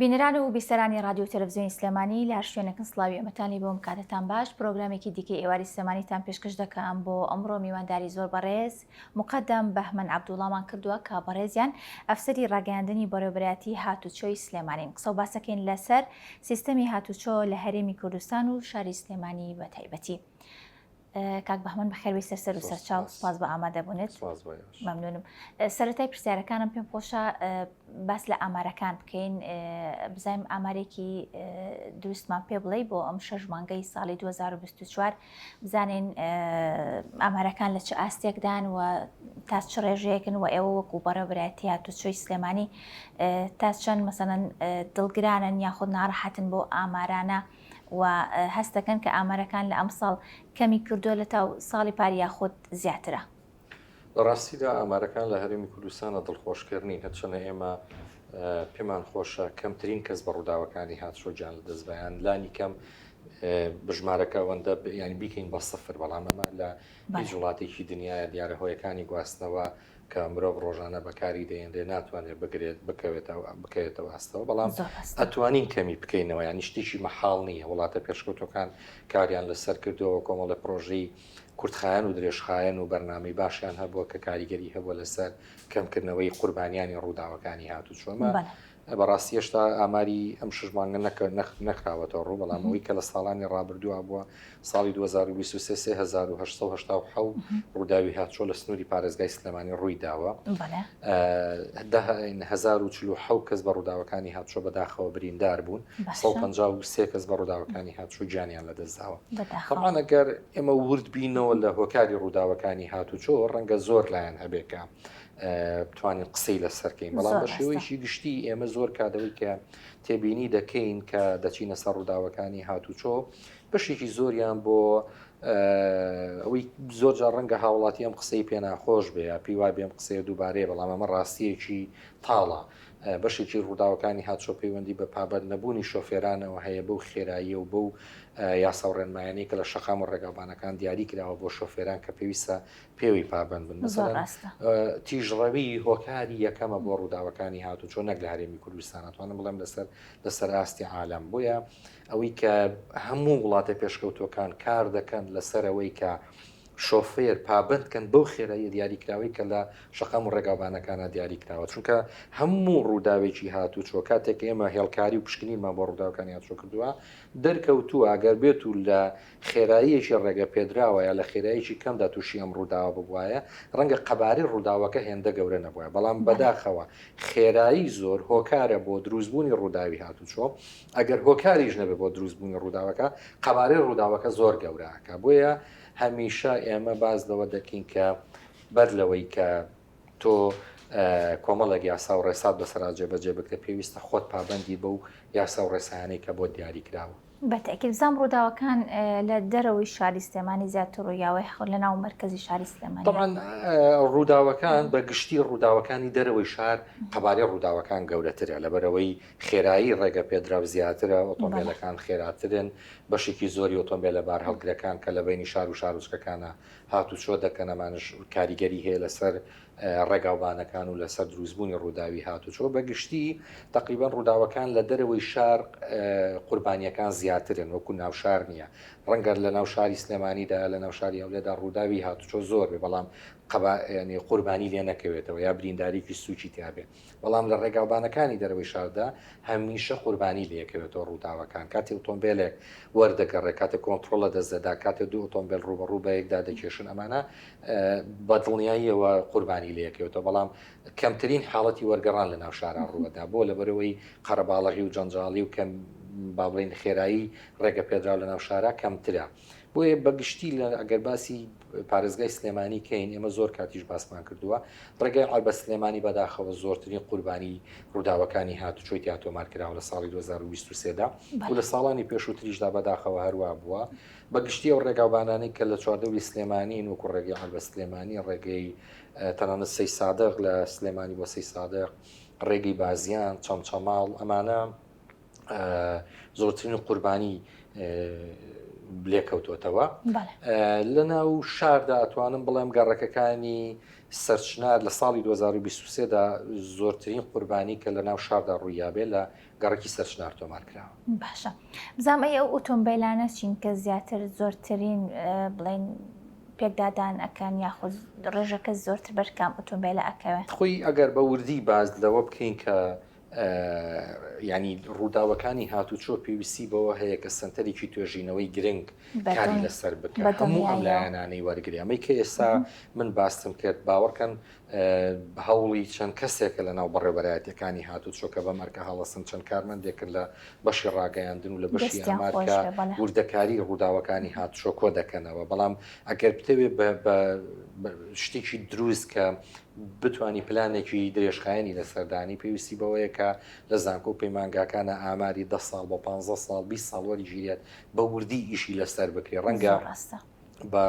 بینەران و بیسەرانی ڕادیۆ و تەلەفزیۆنی سلێمانی لە هەر شوێنێکن سڵاوی ئێمەتان لێ بۆم کاتتان باش پرۆگرامێکی دیکەی ئێواری سلێمانیتان پێشکەش دەکەم بۆ ئەمڕۆ میوانداری زۆر بەڕێز موقەدەم بەهمەن عەبدوڵامان کردووە کە بەڕێزیان ئەفسەری ڕاگەیاندنی بەڕێوەبەرایەتی هاتوچۆی سلێمانین قسە و باسەکەین لەسەر سیستەمی هاتوچۆ لە هەرێمی کوردستان و شاری سلێمانی بە تایبەتی. کاک بەهمەن بەخێربێی سەر سەر و سەرچاو سپاس بە ئامادەبوونت مەمنونم سەرەتای پرسیارەکانم پێم خۆشە باس لە ئامارەکان بکەین بزانیم ئامارێکی دروستمان پێ بڵێ بۆ ئەم شەش مانگەی ساڵی 2024 بزانین ئامارەکان لە چ ئاستێکدان و تا چ ڕێژەیەکن و ئێوە وەکو بەڕێوەبەرایەتی هاتوچۆی سلێمانی تا چەند مەسەلەن دڵگرانن یاخود ناڕەحەتن بۆ ئامارانە و هەست دەکەن کە ئامارەکان لە ئەمساڵ کەمی کردووە لە تاو ساڵی پار یاخود زیاترە؟ لە ڕاستیدا ئامارەکان لە هەرێمی کوردستانە دڵخۆشکەر نین، هەرچەنە ئێمە پێمان خۆشە کەمترین کەس بە ڕووداوەکانی هاتوچۆ گیان لەدەست بە یان لانی کەم بژمارەکە ئەوەندە ینی بیکەین بە سفر، بەڵام ئەمە لە هیچ وڵاتێکی دنیاە دیارە هۆیەکانی گواستنەوە کە مرۆڤ ڕۆژانە بەکاری دەێنرێ ناتوانێت بگرێت بکەوێتەوە بکەوێتەوە ئاستەوە بەڵام ئەتوانین کەمی بکەینەوە ینی شتێکی مەحاڵ نییە وڵاتە پێشکەوتەکان کاریان لەسەر کردەوە کۆمەڵە پرۆژەی کورتخایەن و درێژخایەن و بەرنامەی باشیان هەبووە کە کاریگەری هەبووە لەسەر کەمکردنەوەی قوربانیانی ڕووداوەکانی هاتوچۆمە بەڕاستی هێشتا ئاماری ئەم شش مانگە نەخراوەتەوە ڕوو، بەڵام ئەوەی کە لە ساڵانی ڕابردووە بووە ساڵی 2023 3887 ڕووداوی هاتچۆ لە سنووری پارێزگای سلێمانی ڕووی داوە. 1047 کەس بە ڕووداوەکانی هاتچۆ بەداخەوە بریندار بوون، 153 کەس بە ڕووداوەکانی هاتچۆ گیانیان لەدەستداوە. تەبعەن ئەگەر ئێمە ورد بینەوە لە هۆکاری ڕووداوەکانی هاتوچۆ ڕەنگە زۆر لایەن هەبێ کە بتوانین قسەی لەسەر کەین بەڵام بە شێوەیەکی گشتی ئێمە زۆر کاتەوەی کە تێبینی دەکەین کە دەچینە سەر ڕووداوەکانی هاتوچۆ بەشێکی زۆریان بۆ ئەوەی زۆر جار ڕەنگە هاوڵاتی ئەم قسەی پێناخۆش بێ یا پێی وابێ ئەم قسەیە دووبارەیە بەڵام ئەمە ڕاستیەکی تاڵە بەشێکی ڕووداوەکانی هاتچۆ پەیوەندی بە پابەند نەبوونی شۆفێرانەوە هەیە بەو خێراییە و بەو یاسا و ڕێنمایانەی کە لە شەقام و ڕێگاوبانەکان دیاری کراوە بۆ شۆفێران کە پێویستە پێوەی پابەند بن مەسەلەن تیژڕەوی هۆکاری یەکەمە بۆ ڕووداوەکانی هاتوچۆ نەک لە هەرێمی کوردستان ئەتوانم بڵێم لەسەر لەسەر ئاستی عالەم بۆیە ئەوەی کە هەموو وڵاتە پێشکەوتوەکان کار دەکەن لەسەر ئەوەی کە شۆفێر پابند کەن بەو خێرایی دیاریکراوەی کە لە شەقام و ڕێگاوبانەکانە دیاری کراوە چونکە هەموو ڕووداوێکی هاتوچۆ کاتێک ئێمە هێڵکاری و پشکنینمان بۆ ڕووداوەکانی هاتوچۆ کردووە دەرکەوتووە ئەگەر بێت و لە خێراییەکی ڕێگە پێدراوە یا لە خێراییەکی کەمدا تووشی ئەم ڕووداوە ببوایە، ڕەنگە قەبارەی ڕووداوەکە هێندە گەورە نەبوایە، بەڵام بەداخەوە خێرایی زۆر هۆکارە بۆ دروستبوونی ڕووداوی هاتوچۆ، ئەگەر هۆکاریش نەبێت بۆ دروستبوونی ڕووداوەکە، قەبارەی ڕووداوەکە زۆر گەورە ئەکا، بۆیە هەمیشە ئێمە باس لەوە دەکەین کە بەر لەوەی کە تۆ کۆمەڵێک یاسا و ڕێسات بەسەرا جێبەجێ بکرێت، پێویستە خۆت پابەندی بەو یاسا و ڕێسایانەی کە بۆت دیاری کراوە. بە تەئکید بزانم ڕووداوەکان لە دەرەوەی شاری سلێمانی زیاتر ڕوویاوە یاخود لە ناو مەرکەزی شاری سلێمانی؟ تەبعەن ڕووداوەکان بە گشتی ڕووداوەکانی دەرەوەی شار قەبارەی ڕووداوەکان گەورەترە لەبەرئەوەی خێرایی ڕێگە پێدراو زیاترە، ئۆتۆمبێلەکان خێراترن، بەشێکی زۆری ئۆتۆمبێلە بارهەڵگرەکان کە لە بەینی شار و شارۆچکەکانا هاتوچۆ دەکەن ئەمانەش کاریگەری هەیە لەسەر ڕێگاوبانەکان و لەسەر دروستبوونی ڕووداوی هاتوچۆ بە گشتی تقریبان ڕووداوەکان لە دەرەوەی شار قوربانیەکان زیاترن وەکو ناوشار نییە ڕەنگە لە ناو شاری سلێمانیدا لە ناو شاری هەولێدا ڕووداوی هاتوچۆ زۆر بێ بەڵام قەبا ینی قوربانی لێ نەکەوێتەوە یا برینداریکی سوکی تیاابێ بەڵام لە ڕێگاوبانەکانی دەرەوەی شاردا هەمیشە قوربانی لێکەوێتەوە ڕووداوەکان کاتێ ئۆتۆمبێلێک وەردەگەڕێ کاتێ کۆنتڕۆڵ لە دەست دەدا کاتێ دوو ئۆتۆمبێل ڕووبەڕوو بە یەکدا دەکێشن ئەمانە بە دڵنیاییەوە قوربانی لێکەوێتەوە بەڵام کەمترین حاڵەتی وەرگەڕان لە ناو شارا ڕووەدا بۆ لەبەرەوەی قەرەباڵغی و جەنجاڵی و کەم با بڵێین خێرایی ڕێگە پێدراو لە ناو شارا کەمترە بۆیە بە گشتی لە ئەگەر باسی پارێزگای سلێمانی کەین ئێمە زۆر کاتیش باسمان کردووە ڕێگای عەربەت سلێمانی بەداخەوە زۆرترین قوربانی ڕووداوەکانی هاتوچۆی تیا تۆمار کراوە لە ساڵی 2023 دا و لە ساڵانی پێشووتریشدا بەداخەوە هەروا بووە بە گشتی ئەو ڕێگاوبانانەی کە لە چواردەوری سلێمانین وەکو ڕێگەی عەربەت سلێمانی ڕێگەی تەنانەت سەی سادق لە سلێمانی بۆ سەی سادق ڕێگەی بازیان چەمچەماڵ ئەمانە زۆرترین قوربانی. لێکەوتۆتەوە. لە ناو شاردا ئەتوانم بڵێم گەڕەکەکانی سەرچنار لە ساڵی 2023 دا زۆرترین قوربانی کە لە ناو شاردا ڕوویابێ لە گەڕەکی سەرچنار تۆمار کراوە. باشە بزانم ئەی ئەو ئۆتۆمبیلانە چین کە زیاتر زۆرترین بڵێن پێکدادان ئەکەن یاخود ڕێژەکە زۆرتر بەر کام ئۆتۆمبیلە ئەکەوێ؟ خۆی ئەگەر بە وردی باس لەوە بکەین کە ینی ڕووداوەکانی هاتوچۆ پێویستی بەوە هەیە کە سنتەرێکی توێژینەوەی گرنگ کاری لەسەر بکە هەموو ئەم لایەنانەی وەرگری ئەمەی کە ئێستا من باستم کرد باوەڕکەن هەوڵی چەند کەسێکە لە ناو بەڕێوەبەرایەتیەکانی هاتوچۆ کە بەم ئەرکە هەڵەسن، چەند کارمەندێکن لە بەشی ڕاگەیاندن و لە بەشی دەستیان ئامار خۆش کە بێ بەڵێ. وردەکاری ڕووداوەکانی هاتوچۆ کۆ دەکەنەوە، بەڵام ئەگەر بتەوێ بە بە شتێکی دروست کە بتانی پلانێکی درێژخایەنی لەسەر دانی پێویستی بەوەیە کە لە زانکۆ و پەیمانگاکانە ئاماری 10 ساڵ بۆ 15 ساڵ 20 ساڵ وەرگیرێت بە وردی ئیشی لەسەر بکرێ ڕەنگە زۆر ڕاستە. بە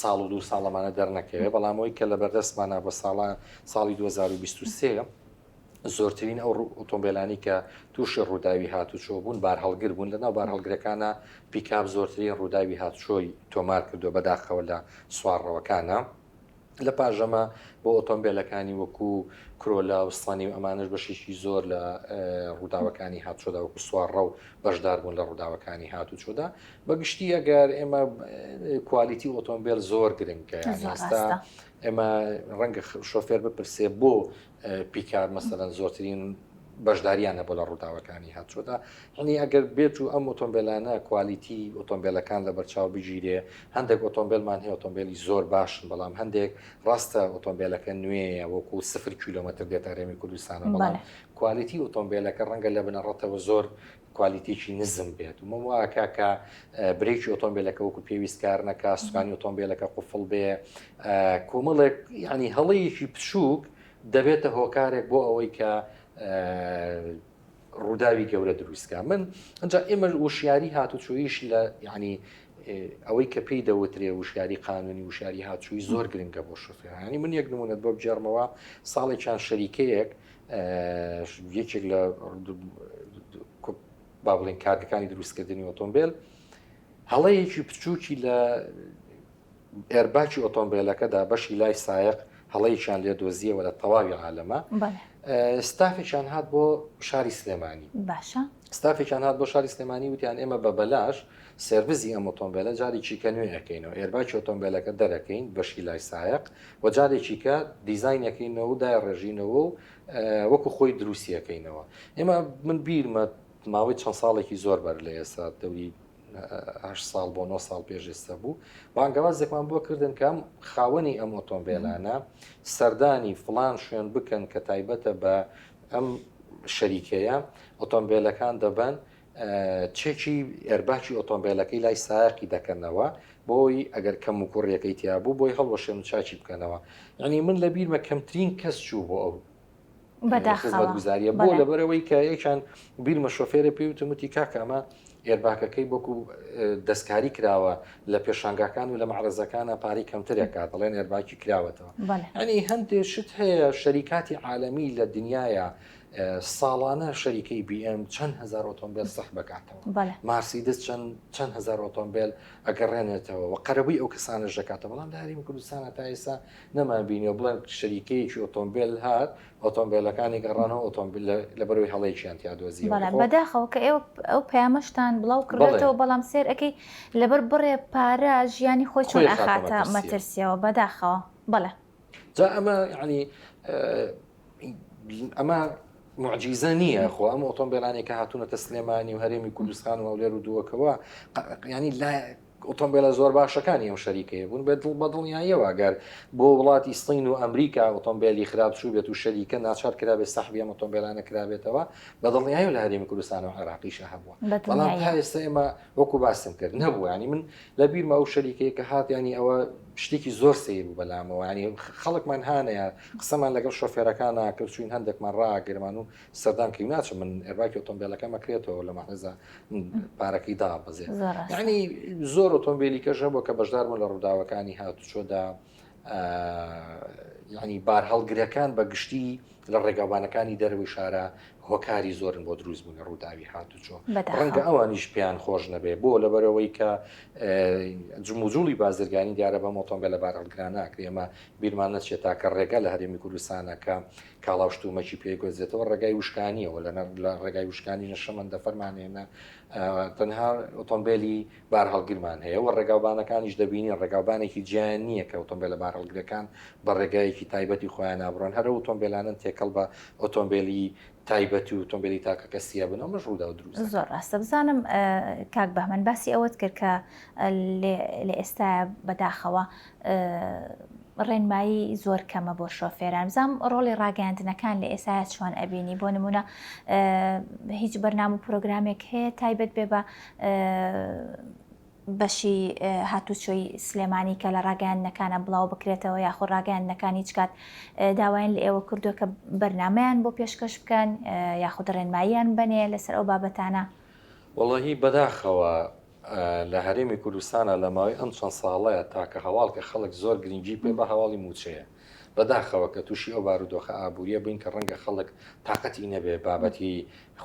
ساڵ و دوو ساڵ ئەمانە دەرنەکەوێت، بەڵام ئەوەی کە لەبەردەستمانە بۆ ساڵە ساڵی 2023 زۆرترین ئەو ئۆتۆمبیلانی کە تووشی ڕووداوی هاتوچۆ بوون بارهەڵگر بوون لەناو بارهەڵگرەکانە پیکاب زۆرترین ڕووداوی هاتوچۆی تۆمار کردو بەداخەوە لە سوارڕەوەکانە. لە پاژەمە بۆ ئۆتۆمبیلەکانی وەکو کرۆلا و سانی و ئەمانەش بەشێکی زۆر لە ڕووداوەکانی هاتوچۆدا وەکو سوارڕە و بەشدار بوون لە ڕووداوەکانی هاتوچۆدا بە گشتی ئەگەر ئێمە quality ئۆتۆمبیل زۆر گرنگە یانی ئێستا ئێمە ڕەنگە شۆفێر بپرسێ بۆ پیکاب مەسەلەن زۆرترین بەشداریان هەبوو لە ڕووداوەکانی هاتوچۆدا هەنی ئەگەر بێت و ئەم ئۆتۆمبیلانە quality ئۆتۆمبیلەکان لە بەرچاو بگیرێ هەندێک ئۆتۆمبیلمان هەیە ئۆتۆمبیلی زۆر باشن بەڵام هەندێک ڕاستە ئۆتۆمبیلەکە نوێیە وەکو سفر کیلۆمەتر دێت هەرێمی کوردستانە بەڵام quality ئۆتۆمبیلەکە ڕەنگە لە بنەڕەتەوە زۆر quality ێکی نزم بێت و مەواکە کە برێکی ئۆتۆمبیلەکە وەکو پێویست کار نەکا سوکانی ئۆتۆمبیلەکە قوفڵ بێ کۆمەڵێک ینی هەڵەیەکی بچووک دەبێتە هۆکارێک بۆ ئەوەی کە ڕووداوی گەورە دروستکە من ئەجا ئێمە وشیاری هاتوچۆیش لە ینی ئەوەی کە پێی دەوترێ وشیاری قانونی وشیاری هاتووی زۆر گرنگە بۆ شۆفێرانی من یەک نمونەت بۆ بگێڕمەوە ساڵێکیان شەریکەیەک یەکێک لە با بڵێن کارگەکانی دروستکردنی ئۆتۆمبیل هەڵەیەکی بچووکی لە airbag ی ئۆتۆمبیلەکەدا بەشی لای سایق هەڵەیەکیان لێ دۆزیەوە لە تەواوی عالەمە ستافێکیان هات بۆ شاری سلێمانی باشە ستافێکیان هات بۆ شاری سلێمانی وتیان ئێمە بە بەلاش سێرڤزی ئەم ئۆتۆمبیلە جارێکی کە نوێ ئەەکەینەوە airbag ی ئۆتۆمبیلەکە دەرەکەین بەشی لای سایق و جارێکی کە دیزاینەکەینەوە و دایڕێژینەوە و وەکو خۆی دروستیەکەینەوە ئێمە من بیرمە ماوەی چەند ساڵێکی زۆر بەر لە ئێستا دەوری هەشت ساڵ بۆ 9 ساڵ پێش ئێستا بوو بانگەوازێکمان بۆ کردن کە ئەم خاوەنی ئەم ئۆتۆمبیلانە سەردانی فلان شوێن بکەن کە تایبەتە بە ئەم شەریکەیە ئۆتۆمبیلەکان دەبەن چێکی airbag ی ئۆتۆمبیلەکەی لای سایەقی دەکەنەوە بۆی ئەگەر کەم و کوڕیەکەی تیا بوو بۆی هەڵوەشێن و چاکی بکەنەوە یعنی من لە بیرمە کەمترین کەس چوو بۆ ئەو خزمەتگوزاریە بۆ لەبەرەوەی کە یەکیان بیرمە شۆفێرە پێی وتم وتی کاکە ئەمە airbag ەکەی وەکو دەستکاری کراوە لە پێشانگاکان و لە معرەزەکانە پارەی کەمترێکا دەڵێن airbag ی کراوەتەوە ئەنی هەندێک شت هەیە شەریکاتی عالەمی لە دنیاە ساڵانە شەریکەی BM چەند هزار ئۆتۆمبیل سەح بکاتەوە مارسیدس چەند چەند هزار ئۆتۆمبیل ئەگەڕێنێتەوە و قەرەبووی ئەو کەسانەش دەکاتەوە بەڵام لە هەرێمی کوردستانە تا ئێستا نەمان بینیوە بڵێن شەریکەیەکی ئۆتۆمبیل هات ئۆتۆمبیلەکانی گەڕانەوە ئۆتۆمبیل لەبەرەوەی هەڵەیەکیان تیا دۆزیەوە. بەڵێ بەداخەوە کە ئێوە ئەو پەیامەشتان بڵاو کردۆتەوە بەڵام سێر ئەکەی لەبەر بڕێ پارە ژیانی خۆی چۆن ئەخاتە مەترسیەوە بەداخەوە بەڵێ. جا ئەمە یعنی ئەمە معجیزە نییە خۆ ئەم ئۆتۆمبیلانێک کە هاتوونەتە سلێمانی و هەرێمی کوردستان و هەولێر و دووەکەوە ینی ئۆتۆمبیلە زۆر باشەکانی ئەم شەریکەیە بوون بە دڵ بە دڵنیاییەوە گەر بۆ وڵاتی سین و ئەمریکا ئۆتۆمبیلی خراپ چوو بێت و شەریکە ناچار کرابێت سەحبی ئەم ئۆتۆمبیلانە کرابێتەوە بە دڵنیایی لە هەرێمی کوردستان و عێراقیشە هەبووە بەڵام تا ئێستا ئێمە وەکو باسم کرد نەبوو ینی من لە بیرمە ئەو شەریکەیە کە هات ینی ئەوە شتێکی زۆر سیر بوو بەلامەوە ینی خەڵکمان هانەیە قسەمان لەگەڵ شۆفێرەکان کرد چوین هەندێکمان ڕاگرمان و سەردان کەی ناچم من airbag ی ئۆتۆمبیلەکەم ئەکرێتەوە لە مەعرەزە پارەکەی دابەزێ یعنی زۆر ئۆتۆمبیلی کەش هەبوو کە بەشدار بوون لە ڕووداوەکانی هاتوچۆدا یعنی بارهەڵگرەکان بە گشتی لە ڕێگاوبانەکانی دەرەوەی شارە هۆکاری زۆرن بۆ دروستبوونی ڕووداوی هاتوچۆ. ڕەنگە ئەوانیش پێیان خۆش نەبێ، بۆ؟ لەبەرئەوەی کە جموجوڵی بازرگانی دیارە بەم ئۆتۆمبێلە بارهەڵگرانە ناکرێ. ئێمە بیرمان نەچێت تاکە ڕێگا لە هەرێمی کوردستانە کە کاڵا و شتومەکی پێ گوێزرێتەوە ڕێگای وشکانییە و لە ڕێگای وشکانی نە شەمەندەفەرمان هەیە نە تەنها ئۆتۆمبێلی بارهەڵگرمان هەیە و ڕێگاوبانەکانیش دەبینین ڕێگاوبانێکی جیایان نییە کە ئۆتۆمبێلە بارهەڵگرەکان بە ڕێگایەکی تایبەتی خۆیان نابڕۆن هەر ئەو ئۆتۆمبێلانەن تێکەڵ بە ئۆتۆمبێلی تایبەتی و ئۆتۆمبێلی تاکەکەسیە بن ئەمەش ڕووداو دروست دەکات. زۆر ڕاستە بزانم کاک بەهمەن باسی ئەوەت کرد کە لە ئێستایا بەداخەوە ڕێنمایی زۆر کەمە بۆ شۆفێران بزانم ڕۆڵی ڕاگەیاندنەکان لە ئێسایا چۆن ئەبینی بۆ نمونە هیچ بەرنامە و پرۆگرامێک هەیە تایبەت بێ بە بەشی هاتوچۆی سلێمانی کە لە ڕاگەیاندنەکانە بڵاو بکرێتەوە یاخۆ ڕاگەیاندنەکان هیچ کات داوایان لە ئێوە کردووە کە بەرنمەیان بۆ پێشکەش بکەن یاخود ڕێنماییان بەنێ لەسەر ئەو بابەتانە؟ وەڵاهی بەداخەوە لە هەرێمی کوردستانا لە ماوەی ئەم چەند ساڵەیا تاکە هەواڵ کە خەڵک زۆر گرنگی پێ بە هەواڵی مووچەیە. بەداخەوە کە تووشی ئەو بارودۆخە ئابووریە بووین کە ڕەنگە خەڵک تاقەتی نەبێ بابەتی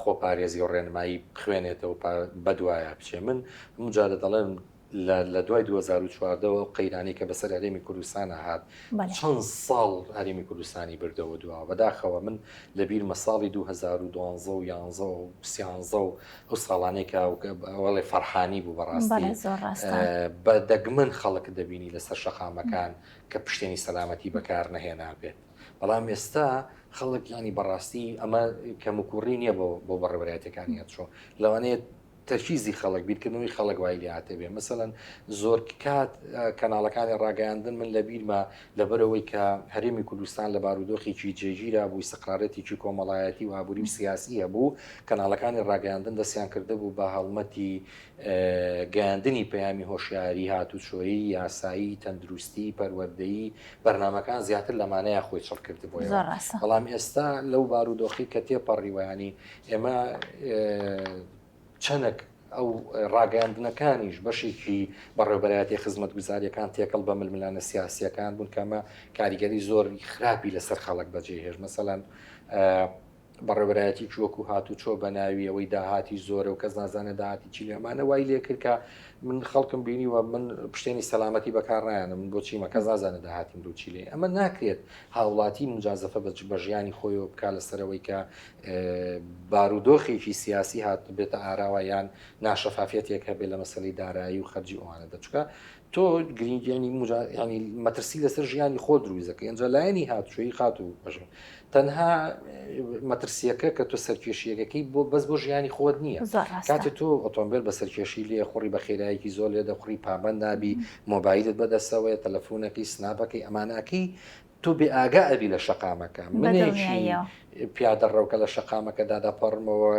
خۆپارێزی و ڕێنمایی بخوێنێتەوە بەدوایا بچێ. من هەموو جارە دەڵێم لە دوای 2014 ەوە ئەو قەیرانەی کە بەسەر هەرێمی کوردستانا هات چەند ساڵ هەرێمی کوردستانی بردەوە دواوە. بەداخەوە من لە بیرمە ساڵی 2012 و 11 و سیانزە و ئەو ساڵانەی کە ئەوەڵێ فەرحانی بوو بەڕاستی بە دەگمەن خەڵک دەبینی لەسەر شەقامەکان کە پشتێنی سەلامەتی بەکار نەهێنابێت بەڵام ئێستا خەڵک ینی بەڕاستی ئەمە کەموکوڕی نییە بۆ بۆ بەڕێوەرایەتەکانی هەرچۆ لەوانەیە تەرکیزی خەڵک بیرکردنەوەی خەڵک وای لێهاتبێ مەسەلەن زۆر کات کەناڵەکانی ڕاگەیاندن من لە بیرمە لەبەرەوەی کە هەرێمی کوردستان لە بارودۆخێکی جێگیرا بوو ئیستقرارێتێکی کۆمەڵایەتی و ئابووری و سیاسی هەبوو کەناڵەکانی ڕاگەیاندن دەستیان کردبوو بە هەڵمەتی گەیاندنی پەیامی هۆشیاری هاتوچۆیی یاسایی تەندروستی پەروەردەیی بەرنامەکان زیاتر لەمانەیە خۆی چڕ کردبووەوە بەڵام ئێستا لەو بارودۆخی کە تێپەڕیوە ینی ئێمە چەنەک ئەو ڕاگەیاندنەکانیش بەشێکی بەڕێوبەرایەتی خزمەتگوزاریەکان تێکەڵ بە ململانە سیاسیەکان بوون کەمە کاریگەری زۆر خراپی لەسەر خەڵک بەجێ هێشت مەسەلەن بەڕێوەبەرایەتی وەکو هاتوچۆ بە ناوی ئەوەی داهاتی زۆرە و کەس نازانێت داهاتی چی لێمانە وای لێکرد کە من خەڵکم بینیوە من پشتێنی سەلامەتی بەکارنایەنم من بۆچیمە کەس نازانێت داهاتیم بۆ چی لێ ئەمە ناکرێت هاوڵاتی مجازەفە بە ژیانی خۆیەوە بکا لەسەرەوەی کە بارودۆخێکی سیاسی هات بێتە ئاراوە یان ناشەفافیەتێک هەبێت لە مەسەلەی دارایی و خەرجی ئەوانەدا چونکە تۆ گرنگیانی ینی مەترسی لەسەر ژیانی خۆ دروست دەکەی ئەنجا لایەنی هاتوچۆی خاتوو بەژن تەنها مەترسیەکە کە تۆ سەرکێشیەکەی بۆ بەس بۆ ژیانی خۆت نییە کاتێ تۆ ئۆتۆمبیل بە سەرکێشی لێ خوڕی بە خێرایەکی زۆر لێ دەخوڕی پابند نابی مۆبایلت بەدەستەوەیە تەلەفۆنەکەی سناپەکەی ئەمانەکەی تۆ بێ ئاگا ئەبی لە شەقامەکە منێکی پیادە ڕەوکە لە شەقامەکە دادەپەڕمەوە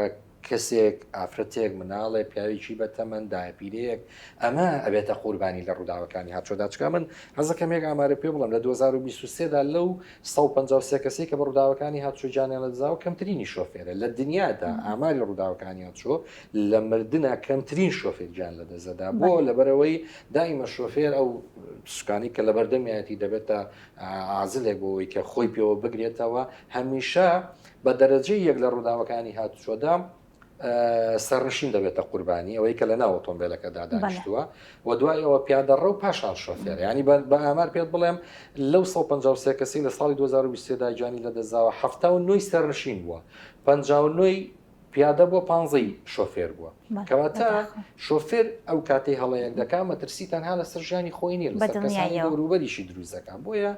کەسێک، ئافرەتێک، مناڵێک، پیاوێکی بەتەمەن، دایەپیرەیەک، ئەمە ئەبێتە قوربانی لە ڕووداوەکانی هاتوچۆدا، چونکە من حەزەکەم یەک ئامارە پێ بڵێم، لە 2023 دا لەو 153 کەسەی کە بە ڕووداوەکانی هاتوچۆ گیانیان لەدەستداوە کەمترینی شۆفێرە، لە دنیادا ئاماری ڕووداوەکانی هاتوچۆ لە مردنا کەمترین شۆفێر گیان لەدەستدەدا، بۆ؟ لەبەرئەوەی دائیمە شۆفێر ئەو سوکانەی کە لەبەردەمیایەتی دەبێتە عازلێک بۆ ئەوەی کە خۆی پێوە بگرێتەوە، هەمیشە بە دەرەجەی یەک لە ڕووداوەکانی هاتوچۆدا سەرنشین دەبێتە قوربانی ئەوەی کە لە ناو ئۆتۆمبیلەکەدا دانیشتووە و دوای ئەوە پیادەڕە و پاشان شۆفێر ینی بە ئامار پێت بڵێم لەو 153 کەسی لە ساڵی 2023 دا گیانی لەدەستداوە 79 سەرنشین بووە 59 پیادە بووە پانزەی شۆفێر بووە کەواتە شۆفێر ئەو کاتەی هەڵەیەک دەکا مەترسی تەنها لەسەر ژیانی خۆی نییە لەسەر کەسانی دەوروبەریشی دروست دەکات بۆیە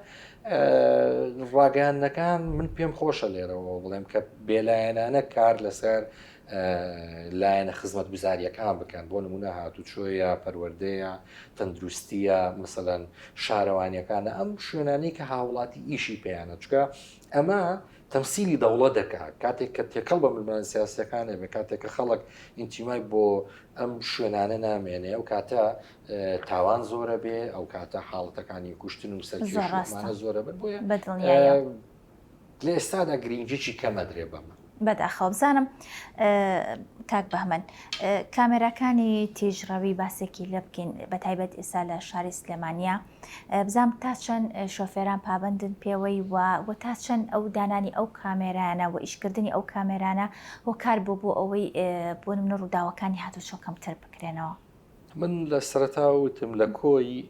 ڕاگەیاندنەکان من پێم خۆشە لێرەوە بڵێم کە بێلایەنانە کار لەسەر لایەنە خزمەت گوزاریەکان بکەن بۆ نمونە هاتوچۆیە پەروەردەیە تەندروستیە مثلەن شارەوانیەکانە ئەم شوێنانەی کە هاوڵاتی ئیشی پێیانە چکە ئەمە تەمسیلی دەوڵەت دەکات کاتێک کە تێکەڵ بە ململانێ سیاسیەکان ئەبێ کاتێک کە خەڵک ئینتیمای بۆ ئەم شوێنانە نامێنێ ئەو کاتە تاوان زۆرە بێ ئەو کاتە حاڵەتەکانی کوشتن و سەرکێشمانە زۆرە بن بۆیە لە ئێستادا گرنگیی کەمەدرێ بەمە. بەداخەوە بزانم کاک بەهمەن کامێراکانی تیژڕەوی باسێکی لێ بکەین بە تایبەت ئێستا لە شاری سلێمانیا بزانم تا چەند شۆفێران پابەندن پێوەی و و تا چەند ئەو دانانی ئەو کامێرانە و ئیشکردنی ئەو کامێرانە هۆکار بۆ بۆ ئەوەی بۆ نمونە ڕووداوەکانی هاتوچۆ کەمتر بکرێنەوە. من لە سەرەتا وتم لە کۆی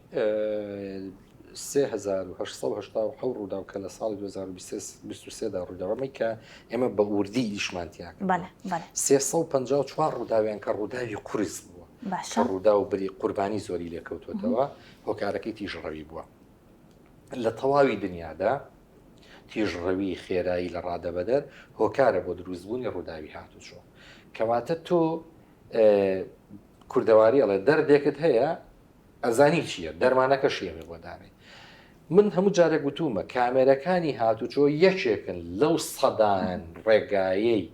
3887 ڕووداو کە لە ساڵی 2023 دا ڕووداوە ئەمەی کە ئێمە بە وردی ئیشمان تیا کرد 354 ڕووداویان کە ڕووداوی قورس بووە کە ڕووداو بری قوربانی زۆری لێکەوتوێتەوە هۆکارەکەی تیژڕەوی بووە لە تەواوی دنیادا تیژڕەوی خێرایی لە ڕادەبەدەر هۆکارە بۆ دروستبوونی ڕووداوی هاتوچۆ کەواتە تۆ کوردەواری ئەڵێ دەردێکت هەیە ئەزانی چییە دەرمانەکەشی ئەبێ بۆ دانێ من هەموو جارێک وتومە کامێرەکانی هاتوچۆ یەکێکن لەو سەدان ڕێگایەی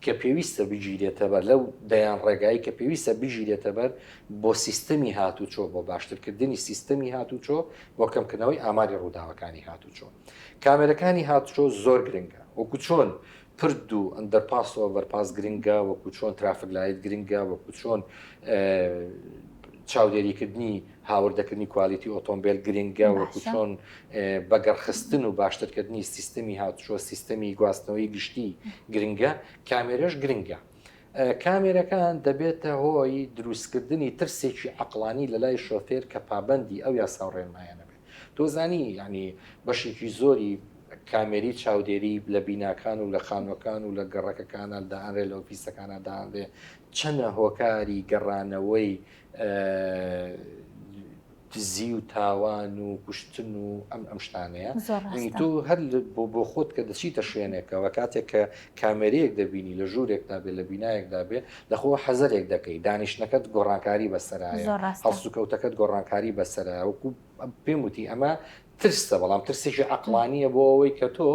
کە پێویستە بگیرێتە بەر لەو دەیان ڕێگایی کە پێویستە بگیرێتە بەر بۆ سیستەمی هاتوچۆ بۆ باشترکردنی سیستەمی هاتوچۆ بۆ کەمکردنەوەی ئاماری ڕووداوەکانی هاتوچۆ کامێرەکانی هاتوچۆ زۆر گرنگە وەکو چۆن پرد و underpass و overpass گرنگە، وەکو چۆن traffic light گرنگە، وەکو چۆن چاودێریکردنی هاوردەکردنی quality ئۆتۆمبیل گرنگە، وەکو چۆن بەگەڕخستن و باشترکردنی سیستەمی هاتوچۆ، سیستەمی گواستنەوەی گشتی گرنگە، کامێرەش گرنگە. کامێرەکان دەبێتە هۆی دروستکردنی ترسێکی عەقڵانی لەلای شۆفێر کە پابەندی ئەو یاسا و ڕێنمایانە بێت. تۆ زانی یانی بەشێکی زۆری کامێری چاودێری لە بیناکان و لە خانوەکان و لە گەڕەکەکانە دائەنرێ لە ئۆفیسەکانە دائەنرێ چەنە هۆکاری گەڕانەوەی دزی و تاوان و کوشتن و ئەم ئەم شتانەیە تۆ هەر بۆ بۆ خۆت کە دەچیتە شوێنێکەوە کاتێک کە کامێرەیەک دەبینی لە ژوورێکدا بێ لە بینایەکدا بێ لەخۆ حەزەرێک دەکەی دانیشتنەکەت گۆڕانکاری بەسەرایە هەڵسوکەوتەکەت گۆڕانکاری بەسەرایە وەکو پێم وتی ئەمە ترسە بەڵام ترسێکی عەقڵانییە بۆ ئەوەی کە تۆ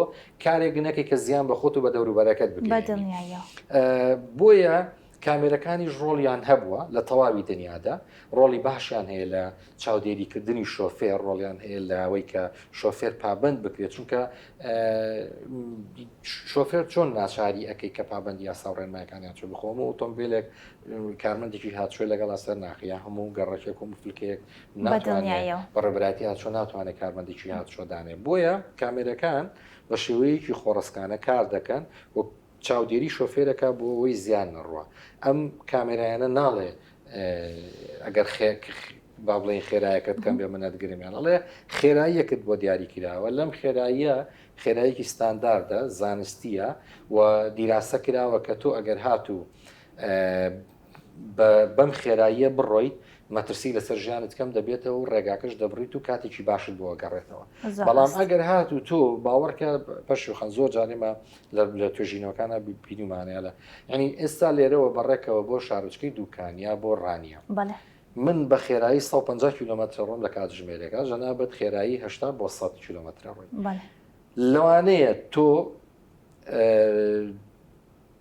کارێک نەکەی کە زیان بە خۆت و بە دەوروبەرەکەت بگەیەنی بۆیە کامێرەکانیش ڕۆڵیان هەبووە لە تەواوی دنیادا ڕۆڵی باشیان هەیە لە چاودێریکردنی شۆفێر ڕۆڵیان هەیە لەوەی کە شۆفێر پابند بکرێت چونکە شۆفێر چۆن ناچاری ئەەکەی کە پابندی یاسا و ڕێنمایەکانیان چۆ بخۆم و ئۆتۆمبیلێک کارمەندێکی هاتوچۆ لەگەڵا سەر ناخیا هەموو گەڕەکێک و فلکەیەک ناتوانێت بەڕێبەرایەتی هاتوچۆ ناتوانێت کارمەندێکی هاتوچۆ دانێ بۆیە کامێرەکان بە شێوەیەکی خۆڕسکانە کار دەکەن و چاودێری شۆفێرەکە بۆ ئەوەی زیان نەڕوە ئەم کامێرایانە ناڵێ ئەگەر با بڵێن خێرایەکەت کەم بێ منەت گرمیان ئەڵێ خێراییەکت بۆ دیاری کراوە لەم خێراییە خێرایەکی ستانداردە زانستیە و دیراسە کراوە کە تۆ ئەگەر هاتوو بەم خێراییە بڕۆیت مەترسی لەسەر ژیانت کەم دەبێتەوە و ڕێگاکەش دەبڕیت و کاتێکی باشت بۆ ئەگەڕێتەوە بەڵام ئەگەر هات و تۆ باوەڕکە پەشوخان زۆر جارێمە لە توێژینەوەکانە بینیمانەیە لە ینی ئێستا لێرەوە بەڕێکەوە بۆ شارۆچکەی دوکان یا بۆ ڕانیە من بە خێرایی 150 کیلومتر ڕۆم لە کاتژمێرێکە جەنابەت خێرایی 80 بۆ 100 کیلومتر ڕۆی لەوانەیە تۆ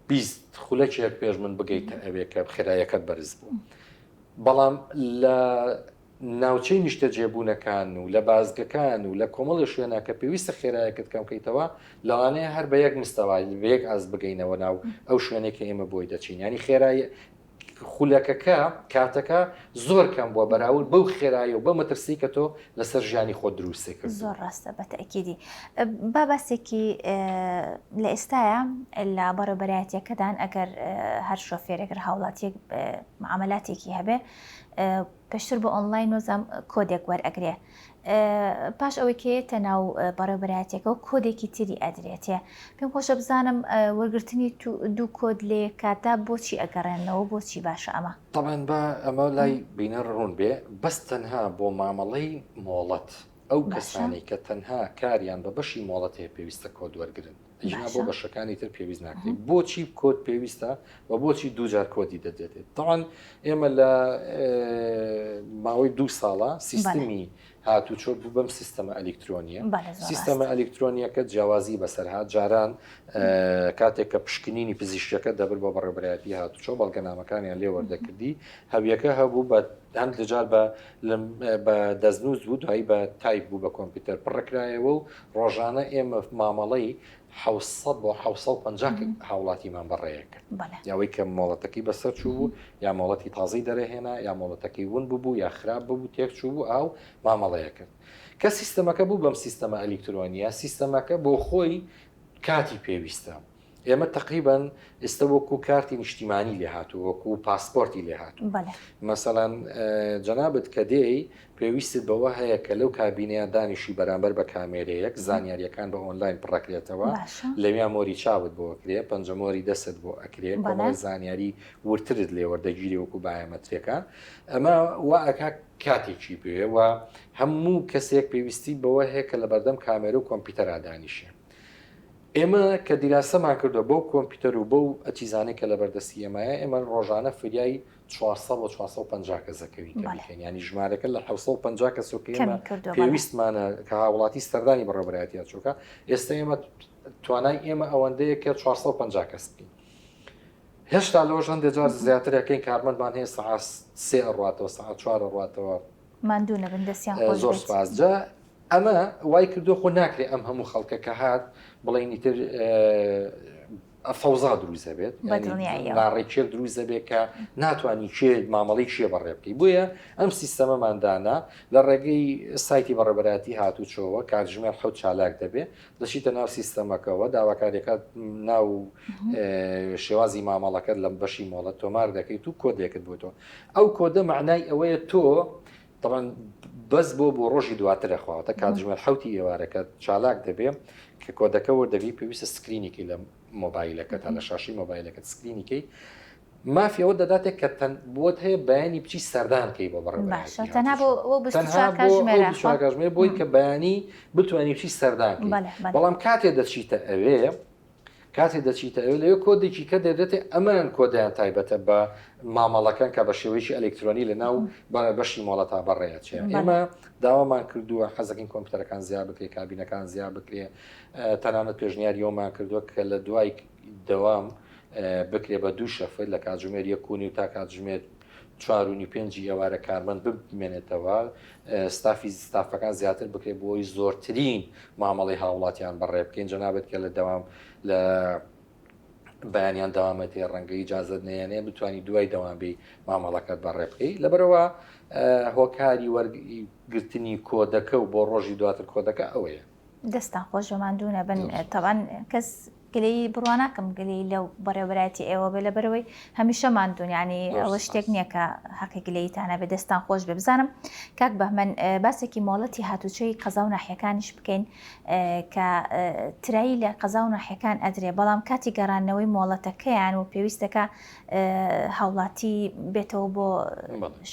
20 خولەکێک پێش من بگەیتە ئەوێ کە خێرایەکەت بەرز بوو بەڵام لە ناوچەی نیشتەجێبوونەکان و لە بازگەکان و لە کۆمەڵی شوێنە کە پێویستە خێرایەکەت کەم بکەیتەوە لەوانەیە هەر بە یەک مستەوای بە یەک ئاست بگەینەوە ناو ئەو شوێنێک کە ئێمە بۆی دەچین ینی خێرای خولەکەکە کاتەکە زۆر کەم بووە بەراورد بەو خێرایی و بە مەترسی کە تۆ لەسەر ژیانی خۆت دروستی کرد. زۆر ڕاستە بە تەئکیدی. با باسێکی لە ئێستایا لە بەڕێوبەرایەتیەکەدان ئەگەر هەر شۆفێرێک هاوڵاتیەک معاملاتێکی هەبێ پێشتر بۆ ئۆنلاین نۆزام کۆدێک وەرئەگرێ پاش ئەوەی کە یەتە ناو بەڕێوبەرایەتیەکە و کۆدێکی تری ئەدرێتێ پێم خۆشە بزانم وەرگرتنی دوو کۆد لە یەک کاتدا بۆچی ئەگەڕێنەوە بۆچی باشە ئەمە؟ تەبعەن با ئەمە لای بینەر ڕوون بێ بەس تەنها بۆ مامەڵەی مۆڵەت ئەو کەسانەی کە تەنها کاریان بە بەشی مۆڵەت هەیە پێویستە کۆد وەرگرن ئەگینا بۆ بەشەکانی تر پێویست ناکرێت بۆچی کۆد پێویستە و بۆچی دووجار کۆدی دەدرێت تاوان ئێمە لە ماوەی دوو ساڵە سیستمی هاتوچۆ بوو بەم سیستەمە ئەلیکترۆنیە سیستەمە ئەلیکترۆنیەکە جیاوازی بەسەرها جاران کاتێک کە پشکنینی پزیشکەکە دەبر بۆ بەڕێبەرایەتی هاتوچۆ بەڵگەنامەکانیان لێ وەردەکردی هەویەکە هەبوو بە. هەندێک جار بە بە دەستنووس بوو دوایی بە تایپ بوو بە کۆمپیوتەر پڕکرایەوە و ڕۆژانە ئێمە مامەڵەی 600 بۆ 650 هاوڵاتیمان بەڕێیە کرد یاوەی کە مۆڵەتەکەی بەسەر چوو بوو یا مۆڵەتی تازەی دەرەهێنا یا مۆڵەتەکەی ون ببوو یا خراپ ببوو تێک چوو بوو ئاو مامەڵەیە کرد کە سیستەمەکە بوو بەم سیستەمە ئەلیکترۆنیە سیستەمەکە بۆ خۆی کاتی پێویستە ئێمە تەقریبەن ئێستا وەکو کارتی نیشتیمانی لێ هاتوو وەکو پاسپۆرتی لێ هاتوو مەسەلەن جەنابت کە دێی پێویستت بەوە هەیە کە لەو کابینەیە دانیشی بەرامبەر بە کامێرەیەک زانیاریەکان بە ئۆنلاین پڕەکرێتەوە لەویا مۆری چاوت بۆ ئەکرێ پەنجەمۆری دەستت بۆ ئەکرێ کۆمەڵی زانیاری ورترت لێوەردەگیری وەکو بایۆمەتریەکان ئەمە وا ئەکا کاتێکی بوێ و هەموو کەسێک پێویستی بەوە هەیە کە لەبەردەم کامێرە و کۆمپیوتەرا دانیشێ ئێمە کە دیراسەمان کردووە بەو کۆمپیوتەر و بەو ئەجهیزانەی کە لەبەردەستی ئێمەیە، ئێمە ڕۆژانە فریای 400 بۆ 450 کەس دەکەوین کە بیکەین، یانی ژمارەکە لە 750 کەس و کە ئێمە پێویستمانە کە هاوڵاتی سەردانی بەڕێوەبەرایەتی هاتوچۆکە، ئێستا ئێمە توانای ئێمە ئەوەندەیە کە 450 کەس بکەین. هێشتا لەوەش هەندێک جار زیاتر ئەکەین، کارمەندمان هەیە سەعات سێ ئەڕواتەوە، سەعات چوار ئەڕواتەوە. ماندوو نەبن دەستیان خۆش زۆر سپاس جا ئەمە وای کردو خۆ ناکرێ ئەم هەموو خەڵکە کە هات بڵێن ئیتر فەوزا دروست دەبێت ناڕێکێک دروست دەبێت کە ناتوانانی کێ مامەڵی کێ بەڕێ بکەی بۆیە ئەم سیستەمەمان دانا لە ڕێگەی سایتی بەڕێبەراتی هاتوچۆوە کاتژمێر حوت چالاک دەبێت دەچیتە ناو سیستەمەکەەوە داواکاریەکە ناو شێوازی مامەڵەکەت لەم بەشی مۆڵەت تۆمار دەکەیت و کۆدێکت بۆ تۆ ئەو کۆدە معنای ئەوەیە تۆ طبعا بەس بۆ بۆ ڕۆژی دواترە خواوەتە کاتژمێر حوتی ئێوارەکە چالاک دەبێ کە کۆدەکە وەردەگری پێویستە سکرینێکی لە مۆبایلەکە تا لە شاشی مۆبایلەکەت سکرینیکەی مافی ئەوە دەداتێک کە تەن بۆت هەیە بەیانی بچی سەردان کەی بۆ بەڕێوەبەرایەتی تەنها بۆ ئەو 24 کاتژمێرە کاتژمێر بۆی کە بەیانی بتوانانی بچی سەردان کەی بەڵام کاتێ دەچیتە ئەوێ کاتێ دەچیتە ئەوێ لەوێ کۆدێکی کە دەدرێتێ ئەمان کۆدیان تایبەتە بە مامەڵەکان کە بە شێوەیەکی ئەلکترۆنی لە ناو بەشی مۆڵەتا بەڕێچێ ئێمە داوامان کردووە حەزەکەین کۆمپیوتەرەکان زیاد بکرێ کابینەکان زیاد بکرێ تەنانەت پێشنیاری ئەومان کردووە کە لە دوای دەوام بکرێ بە دوو شەفت لە کاتژمێر یەک و نیو تا کاتژمێر چوار و نیو پێنجی ئێوارە کارمەند بمێنێتەوە ستافی ستافەکان زیاتر بکرێت بۆی زۆرترین مامەڵی هاوڵاتیان بەڕێ بکەین جەنابەت کە لە دەوام لە بەیانیان دەوامەت هەیە ڕەنگە ئیجازەت نەیەنێ بتانی دوای دەوام بی مامەڵەکەت بەڕێ بکەی لەبەرەوە هۆکاری وەرگرتنی کۆدەکە و بۆ ڕۆژی دواتر کۆدەکە ئەوەیە. دەستتان خۆش بێ ماندوو نەبن تەبعەن کەس گلەیی بڕوا ناکەم گلەیی لەو بەڕێوەبەرایەتی ئێوە بێ لەبەرەوەی هەمیشە ماندوون یعنی ئەوە شتێک نییە کە حەقی گلەییتانە بێ دەستان خۆش بێ بزانم کاک بەهمەن باسێکی مۆڵەتی هاتوچۆی قەزا و ناحیەکانیش بکەین کە ترایی لە قەزا و ناحیەکان ئەدرێ بەڵام کاتی گەڕاندنەوەی مۆڵەتەکەیان و پێویستەکە هاوڵاتی بێتەوە بۆ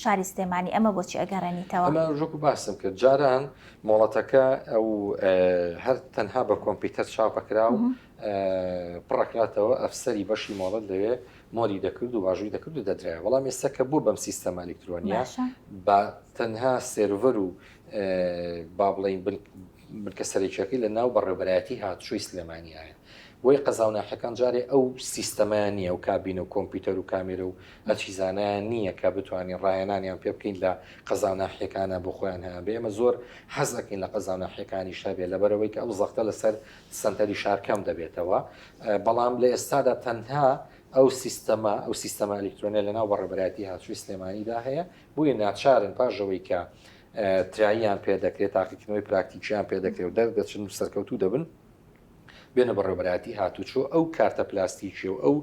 شاری سلێمانی ئەمە بۆچی ئەگەڕێنیتەوە؟ ئەمە ژۆک باسم کرد جاران مۆڵەتەکە ئەو هەر تەنها بە کۆمپیوتەر چاپەکرا و پڕەکراتەوە ئەفسەری بەشی مۆڵەت لەوێ مۆری دەکرد و واژووی دەکرد و دەدرایە بەڵام ئێستا کە بوو بەم سیستەمە ئەلیکترۆنیە بە تەنها سێرڤەر و با بڵین بنکە سەرەکیەکەی لە ناو بەڕێوبەرایەتی هاتوچۆی سلێمانیایە بۆیە قەزا و ناحیەکان جارێ ئەو سیستەمەیان نییە ئەو کابینە و کۆمپیوتەر و کامێرە و ئەچیزانیان نییە کە بتوانین ڕاهێنانیان پێ بکەین لە قەزا و ناحیەکانە بۆ خۆیان هەیان بێ ئێمە زۆر حەز ئەکەین لە قەزا و ناحیەکانیش هەبێ لەبەرەوەی کە ئەو زەختە لەسەر سەنتەری شار کەم دەبێتەوە بەڵام لە ئێستادا تەنها ئەو سیستەمە ئەو سیستەمە ئەلیکترۆنیە لەناو بەڕێوەبەرایەتی هاتوچۆی سلێمانیدا هەیە بۆیە ناچارن پاش ئەوەی کە تراییان پێ دەکرێت تاقیکردنەوەی پراکتیکیان پێ دەکرێت و دەردەچن و سەرکەوتوو دەبن بێنە بەڕێوەبەرایەتی هاتوچۆ ئەو کارتە پلاستیکی و ئەو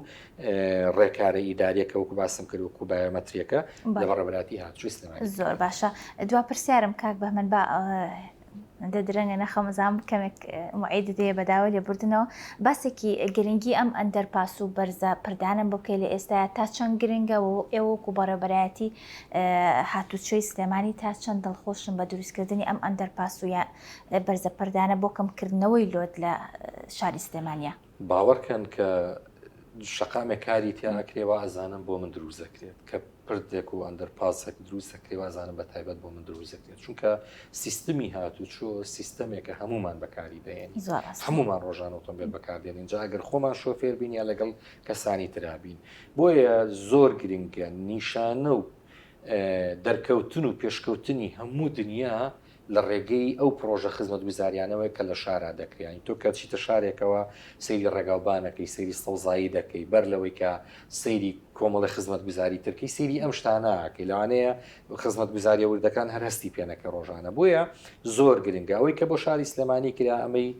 ڕێکارە ئیداریە کە وەکو باسم کرد وەکو بایۆمەتریەکە لە بەڕێوەبەرایەتی هاتوچۆی سلێمانی زۆر باشە دوا پرسیارم کاک بەهمەن با دە درەنگە نەخەم زام کەمێک معید دێ بەداوە لێبوردنەوە باسێکی گرنگی ئەم ئەندەرپاس و بەرزە پردانم بۆ بکەی لە ئێستا تا چەند گرنگە و ئێوە وەکو بەڕێوەبەرایەتی هاتوچۆی سلێمانی تا چەند دڵخۆشن بە دروستکردنی ئەم ئەندەرپاس و بەرزە پردانە بۆ کەمکردنەوەی لۆد لە شاری سلێمانیا؟ باوەڕکەن کە شەقامێک کاری تیا ئەکرێ وا ئەزانم بۆ من دروست دەکرێت کە پردێک و ئەندەرپاسێک دروست دەکرێ وازانم بە تایبەت بۆ من دروست دەکرێت چونکە سیستمی هاتوچۆ سیستەمێکە هەمومان بەکاری دەێنین هەمومان ڕۆژان ئۆتۆمبیل بەکاردێنین جا ئەگەر خۆمان شۆفێر بین یا لەگەڵ کەسانی ترابین بۆیە زۆر گرنگە نیشانە و. دەرکەوتن و پێشکەوتنی هەموو دنیا لە ڕێگەی ئەو پڕۆژە خزمەتگوزاریانەوەیە کە لە شارا دەکرێ یانی تۆ کە چیتە شارێکەوە سەیری ڕێگاوبانەکەی سەیری سەوزایی دەکەی بەر لەوەی کە سەیری کۆمەڵی خزمەتگوزاری ترکەی سەیری ئەم شتانە ئەکەی لەوانەیە خزمەتگوزاریە وردەکان هەر هەستی پێ نەکەی ڕۆژانە بۆیە زۆر گرنگە ئەوەی کە بۆ شاری سلێمانی کرا ئەمەی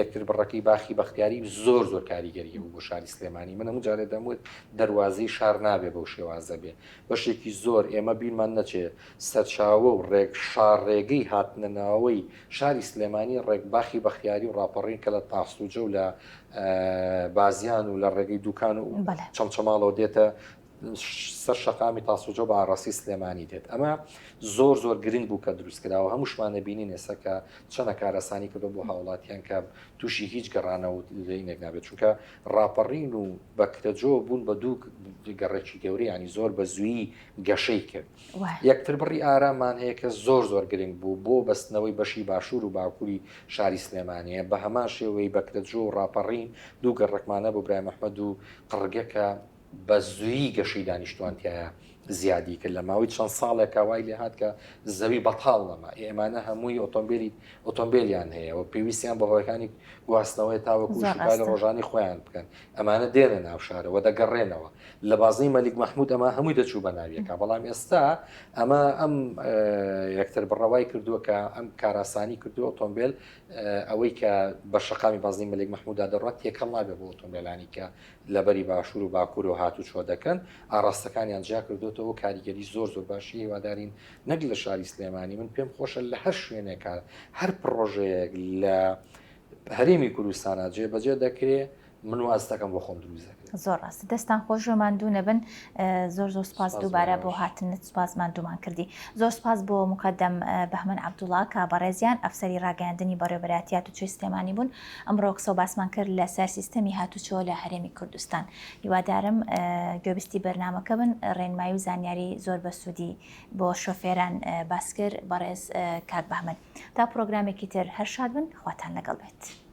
یەکتر بڕەکەی باخی بەختیاری زۆر زۆر کاریگەری هەبوو بۆ شاری سلێمانی من هەموو جارێ دەموت دەروازەی شار نابێ بەو شێوازە بێ بەشێکی زۆر ئێمە بیرمان نەچێ سەرچاوە و ڕێک شاڕێگەی هاتنە ناوەی شاری سلێمانی ڕێک باخی بەختیاری و ڕاپەڕین کە لە تاسوجە و لە بازیان و لە ڕێگەی دوکان و چەمچەماڵەوە دێتە سەر شەقامی تاسوجە بە ئاڕاستەی سلێمانی دێت ئەمە زۆر زۆر گرنگ بوو کە دروست کراوە هەمووشمان نەبینین ئێستا کە چەنە کارەسانی کردو بۆ هاوڵاتیان کە تووشی هیچ گەڕانەوە لینێک نابێت چونکە ڕاپەڕین و بەکرەجۆ بوون بە دوو گەڕێکی گەورە ینی زۆر بە زووی گەشەی کرد یەکتر بڕی ئارامان هەیە کە زۆر زۆر گرنگ بوو بۆ بەستنەوەی بەشی باشوور و باکووری شاری سلێمانیە بە هەمان شێوەی بەکرەجۆ و ڕاپەڕین دوو گەڕەکمانە بۆ برای محمد و قڕگە کە بە زوویی گەشەی دانیشتوان تیایا زیادی کرد لە ماوەی چەند ساڵێکا وای لێ هات کە زەوی بەتاڵ نەما ئێمانە هەمووی ئۆتۆمبیلی ئۆتۆمبیلیان هەیە و پێویستیان بە هۆیەکانی گواستنەوەی تاوەکو شوکاری ڕۆژانی خۆیان بکەن ئەمانە دێنە ناو شارەوە دەگەڕێنەوە لە بازنەی مەلیک مەحمود ئەمە هەمووی دەچوو بە ناویەکە بەڵام ئێستا ئەمە ئەم یەکتر بڕەوای کردووە کە ئەم کاراسانی کردو ئۆتۆمبیل ئەوەی کە بە شەقامی بازنەی مەلیک مەحمودا دەڕات تێکەڵ نابێت بۆ ئۆتۆمبیلانی کە لە بەری باشوور و باکوورەوە هاتوچۆ دەکەن، ئاڕاستەکانیان جیا کردۆتەوە، کاریگەری زۆر زۆر باشی هیوادارین نەک لە شاری سلێمانی، من پێم خۆشە لە هەر شوێنێکا هەر پڕۆژەیەک لە هەرێمی کوردستانا جێبەجێ دەکرێ من واز دەکەم بۆ خۆم دروست دەکرێت. زۆر ڕاستە دەستان خۆش و ماندوو نەبن زۆر زۆر سپاس دووبارە بۆ هاتنت سپاس ماندوومان کردی زۆر سپاس بۆ مقدم بەهمەن عەبدوڵا کە بەڕێزیان ئەفسەری ڕاگەیاندنی بەڕێوەبەرایەتی هاتوچۆی سلێمانی بوون ئەمڕۆ قسە و باسمان کرد لەسەر سیستەمی هاتوچۆ لە هەرێمی کوردستان. هیوادارم گوێبیستی بەرنامەکە بن، ڕێنمایی و زانیاری زۆر بەسوودی بۆ شۆفێران باس کرد بەڕێز کاک بەهمەن. تا پرۆگرامێکی تر هەر شاد بن، خواتان لەگەڵ بێت.